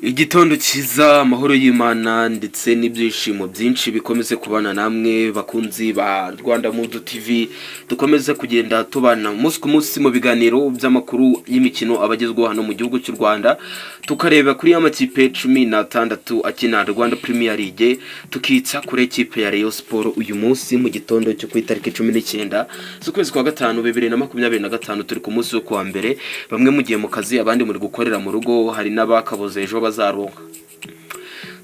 Igitondo cyiza, amahoro y'Imana ndetse n'ibyishimo byinshi bikomeze kubana namwe, bakunzi ba Rwanda Mudu TV. Dukomeze kugenda tubana umunsi ku munsi mu biganiro by'amakuru y'imikino abagezweho hano mu gihugu cy'u Rwanda, tukareba kuri ya makipe 16 akina Rwanda Premier League, tukitsa kuri ekipe ya Rayon Sport. Uyu munsi mu gitondo cyo ku itariki 19 z'ukwezi kwa gatanu 2025, turi ku munsi wo kuwa mbere. Bamwe mugiye mu kazi, abandi muri gukorera mu rugo, hari n'abakaboze ejo bazaronka.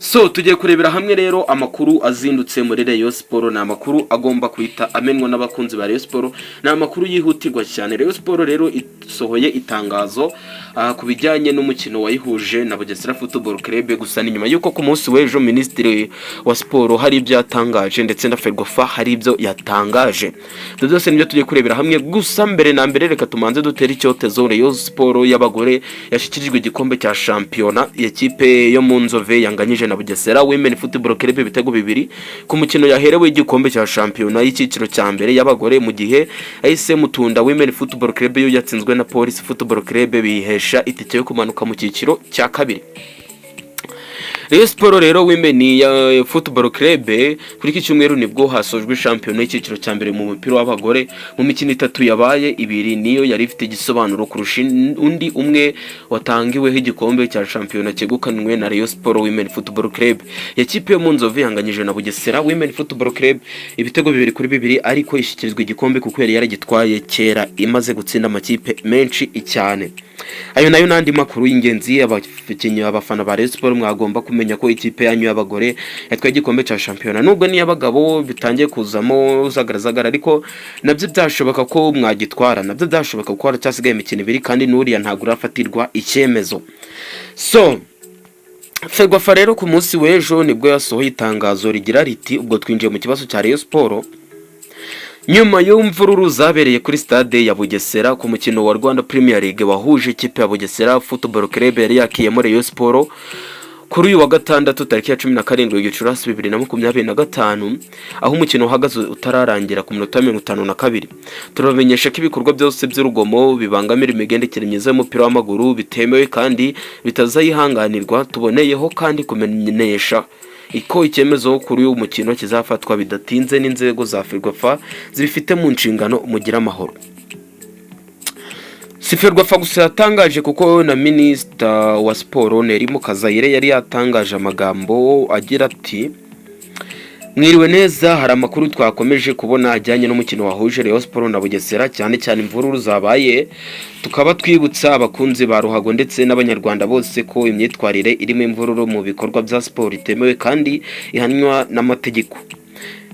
So tugiye kurebera hamwe rero amakuru azindutse muri Rayon Sport. Ni amakuru agomba guhita amenwa n'abakunzi ba Rayon Sport, ni amakuru yihutirwa cyane. Rayon Sport rero isohoye itangazo ku bijyanye n'umukino wayihuje na Bugesera Football Club. Gusa ni nyuma y'uko ku munsi w'ejo Minisitiri wa Siporo hari ibyo yatangaje, ndetse na Ferwafa hari ibyo yatangaje. Ibyo byose nibyo tugiye kurebera hamwe. Gusa mbere na mbere, reka tumanze dutere icyotezo Rayon Sport y'abagore yashyikirijwe igikombe cya shampiyona. Ikipe yo mu Nzove yanganyije na Bugesera Women Football Club ibitego 2 ku mukino yaherewe igikombe cya shampiyona y'icyiciro cya mbere y'abagore, mu gihe AS Mutunda Women Football Club yo yatsinzwe na Police Football Club, bihesha itike yo kumanuka mu cyiciro cya kabiri. Rayon Sport rero Women ya Football Club, kuri iki cyumweru nibwo hasojwe shampiyona y'icyiciro cya mbere mu mupira w'abagore. Mu mikino itatu yabaye, ibiri niyo yari ifite igisobanuro kurusha undi umwe watangiweho igikombe cya shampiyona, cyegukanwe na Rayon Sport Women Football Club. Ya kipe yo mu Nzovu yanganyije na Bugesera Women Football Club ibitego 2-2, ariko ishyikirizwa igikombe kuko yari yaragitwaye kera, imaze gutsinda amakipe menshi cyane. Ayo nayo n'andi makuru y'ingenzi abakinnyi, abafana ba Rayon Sport mwagomba kumenya ko ikipe yanyu y'abagore yatwaye igikombe cya shampiyona, nubwo n'iy'abagabo bitangiye kuzamo zagaragara, ariko nabyo byashoboka ko mwagitwara, nabyo byashoboka kuko haracyasigaye imikino ibiri, kandi n'uriya ntabwo urafatirwa icyemezo. So Ferwafa rero ku munsi w'ejo nibwo yasohoye itangazo rigira riti: ubwo twinjiye mu kibazo cya Rayon Sport, nyuma y'imvururu zabereye kuri stade ya Bugesera ku mukino wa Rwanda Premier League wahuje ikipe ya Bugesera Football Club yari yakiyemo Rayon Sport kuri uyu wa gatandatu tariki ya 17 Gicurasi 2025, aho umukino uhagaze utararangira ku minota 52, turabamenyesha ko ibikorwa byose by'urugomo bibangamira imigendekere myiza y'umupira w'amaguru bitemewe kandi bitazayihanganirwa. Tuboneyeho kandi kumenyesha ko icyemezo kuri uyu mukino kizafatwa bidatinze n'inzego za Ferwafa zibifite mu nshingano. Mugire amahoro. Si Ferwafa gusa yatangaje, kuko na Minisita wa Siporo Nelly Mukazayire yari yatangaje amagambo agira ati: "Mwiriwe neza, hari amakuru twakomeje kubona ajyanye n'umukino wahuje Rayon Sport na Bugesera, cyane cyane imvururu zabaye. Tukaba twibutsa abakunzi ba ruhago ndetse n'Abanyarwanda bose ko imyitwarire irimo imvururu mu bikorwa bya siporo itemewe kandi ihanwa n'amategeko.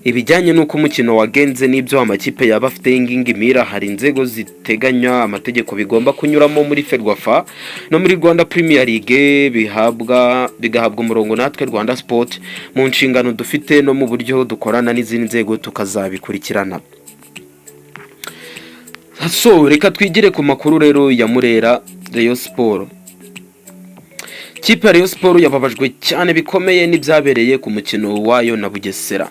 Ibijyanye n'uko umukino wagenze n'ibyo amakipe yaba afite ingingimira, hari inzego ziteganya amategeko bigomba kunyuramo muri Ferwafa no muri Rwanda Premier League, bihabwa bigahabwa umurongo, natwe Rwanda Sport mu nshingano dufite no mu buryo dukorana n'izindi nzego tukazabikurikirana." So reka twigire ku makuru rero ya Murera Rayon Sport. Kipe ya Rayon Sport yababajwe cyane bikomeye n'ibyabereye ku mukino wayo na Bugesera.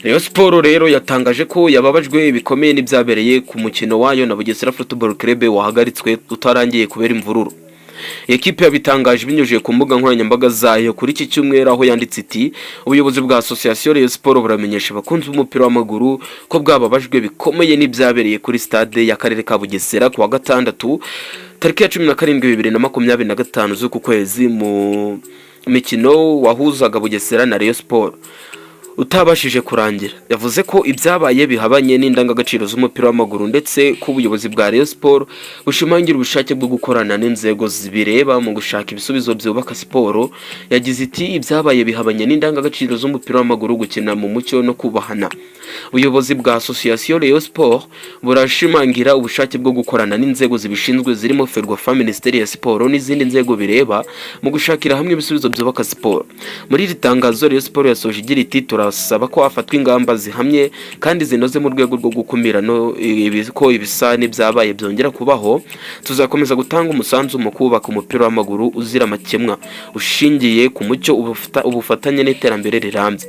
Rayon Sport rero yatangaje ko yababajwe bikomeye n'ibyabereye ku mukino wayo na Bugesera Football Club wahagaritswe utarangiye kubera imvururu. Ekipe yabitangaje binyujije ku mbuga nkoranyambaga zayo kuri iki cyumweru, aho yanditse iti: "Ubuyobozi bwa Association Rayon Sport buramenyesha abakunzi b'umupira w'amaguru ko bwababajwe bikomeye n'ibyabereye kuri stade y'Akarere ka Bugesera ku wa gatandatu tariki ya 17 2025 z'uku kwezi, mu mikino wahuzaga Bugesera na Rayon Sport utabashije kurangira." Yavuze ko ibyabaye bihabanye n'indangagaciro z'umupira w'amaguru, ndetse ko ubuyobozi bwa Rayon Sport bushimangira ubushake bwo gukorana n'inzego zibireba mu gushaka ibisubizo byubaka siporo. Yagize iti: "Ibyabaye bihabanye n'indangagaciro z'umupira w'amaguru, gukina mu mucyo no kubahana. Ubuyobozi bwa Association Rayon Sport burashimangira ubushake bwo gukorana n'inzego zibishinzwe zirimo Ferwafa, Minisiteri ya Siporo n'izindi nzego bireba mu gushakira hamwe ibisubizo byubaka siporo." Muri iri tangazo Rayon Sport yasoje igira iti: "Turasaba ko hafatwa ingamba zihamye kandi zinoze mu rwego rwo gukumira no ko ibisa n'ibyabaye byongera kubaho. Tuzakomeza gutanga umusanzu mu kubaka umupira w'amaguru uzira amakemwa, ushingiye ku mucyo, ubufatanye n'iterambere rirambye."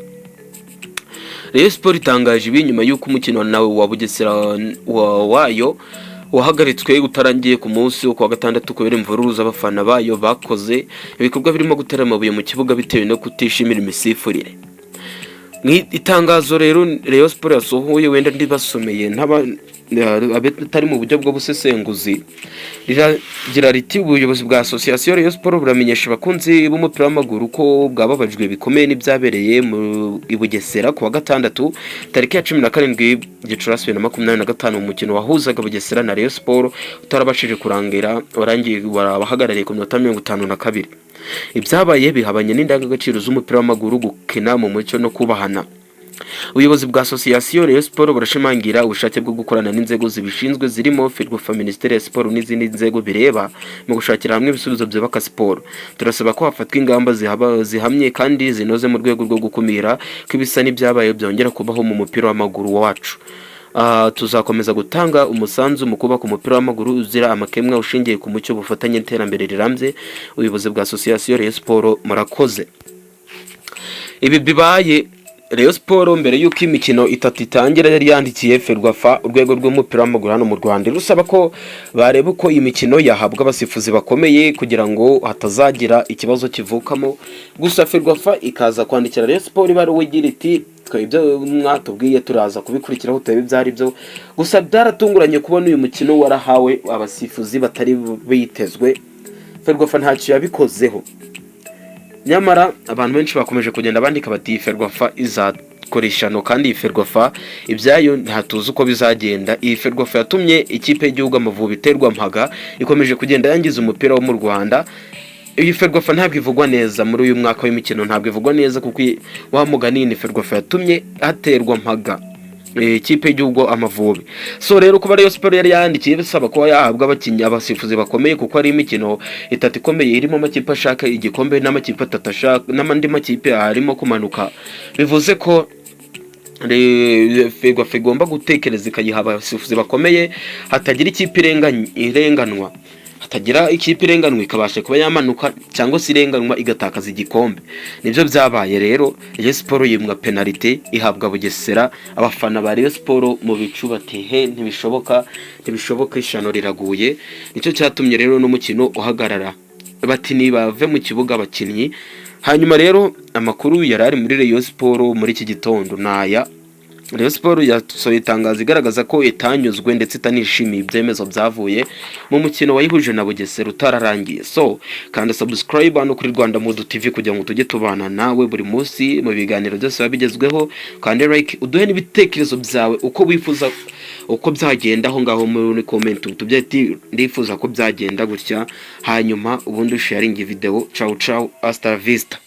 Rayon Sport itangaje ibi nyuma y'uko umukino nawe wa Bugesera wayo Wahagaritswe utarangiye ku munsi wo kuwa gatandatu kubera imvururu z'abafana bayo bakoze ibikorwa birimo gutera amabuye mu kibuga bitewe no kutishimira imisifurire. Mu itangazo rero Rayon Sport yasohoye, wenda ndibasomeye ntaba atari mu buryo bw'ubusesenguzi, riragira riti: "Ubuyobozi bwa Association Rayon Sport buramenyesha abakunzi b'umupira w'amaguru ko bwababajwe bikomeye n'ibyabereye mu i Bugesera ku wa gatandatu tariki ya 17 Gicurasi 2025, mu mukino wahuzaga Bugesera na Rayon Sport utarabashije kurangira, warangiye wabahagarariye ku minota 52. Ibyabaye bihabanye n'indangagaciro z'umupira w'amaguru, gukina mu mucyo no kubahana. Ubuyobozi bwa Association Rayon Sport burashimangira ubushake bwo gukorana n'inzego zibishinzwe zirimo Ferwafa, Minisiteri ya Siporo n'izindi nzego bireba mu gushakira hamwe ibisubizo byubaka siporo. Turasaba ko hafatwa ingamba zihamye kandi zinoze mu rwego rwo gukumira ko ibisa n'ibyabaye byongera kubaho mu mupira w'amaguru wacu. Tuzakomeza gutanga umusanzu mu kubaka umupira w'amaguru uzira amakemwa, ushingiye ku mucyo, ubufatanye n'iterambere rirambye. Ubuyobozi bwa Association Rayon Sport, murakoze." Ibi bibaye Rayon Sport mbere y'uko imikino itatu itangira yari yandikiye Ferwafa, urwego rw'umupira w'amaguru hano mu Rwanda, rusaba ko bareba uko iyi mikino yahabwa abasifuzi bakomeye kugira ngo hatazagira ikibazo kivukamo. Gusa Ferwafa ikaza kwandikira Rayon Sport ibaruwa igira iti: "Twe ibyo mwatubwiye turaza kubikurikiraho, turebe ibyo ari byo." Gusa byaratunguranye kubona uyu mukino warahawe abasifuzi batari bitezwe. Ferwafa ntacyo yabikozeho. Nyamara abantu benshi bakomeje kugenda bandika bati: "Iyi Ferwafa izakora ishyano, kandi iyi Ferwafa ibyayo ntatuzi uko bizagenda. Iyi Ferwafa yatumye ikipe y'igihugu Amavubi iterwa mpaga, ikomeje kugenda yangiza umupira wo mu Rwanda. Iyi Ferwafa ntabwo ivugwa neza muri uyu mwaka w'imikino, ntabwo ivugwa neza kuko wa mugani ni Ferwafa yatumye haterwa mpaga ikipe y'igihugu Amavubi." So rero, kuba Rayon Sport yari yandikiye bisaba kuba yahabwa abakinnyi, abasifuzi bakomeye, kuko ari imikino itatu ikomeye irimo amakipe ashaka igikombe n'amakipe atatu ashaka n'andi makipe arimo kumanuka, bivuze ko Ferwafa igomba gutekereza ikayiha abasifuzi bakomeye, hatagira ikipe irenganwa, hatagira ikipe irenganwa ikabasha kuba yamanuka cyangwa se irenganwa igatakaza igikombe. Nibyo byabaye rero, Rayon Sport yimwa penalite ihabwa Bugesera. Abafana ba Rayon Sport mu bicu bati: "He, ntibishoboka, ntibishoboka, ishyano riraguye." Nicyo cyatumye rero n'umukino uhagarara, bati nibave mu kibuga abakinnyi. Hanyuma rero amakuru yari ari muri Rayon Sport muri iki gitondo ni aya: Rayon Sport yasohoye itangazo igaragaza ko itanyuzwe ndetse itanishimiye ibyemezo byavuye mu mukino wayihuje na Bugesera utararangiye. So kanda subscribe hano kuri Rwanda Mood TV kugira ngo tujye tubana nawe buri munsi mu biganiro byose biba bigezweho. Kandi like, uduhe n'ibitekerezo byawe, uko wifuza uko byagenda aho ngaho muri comment, utubwire ati: "Ndifuza ko byagenda gutya." Hanyuma ubundi usharinge video. Ciao ciao, hasta la vista.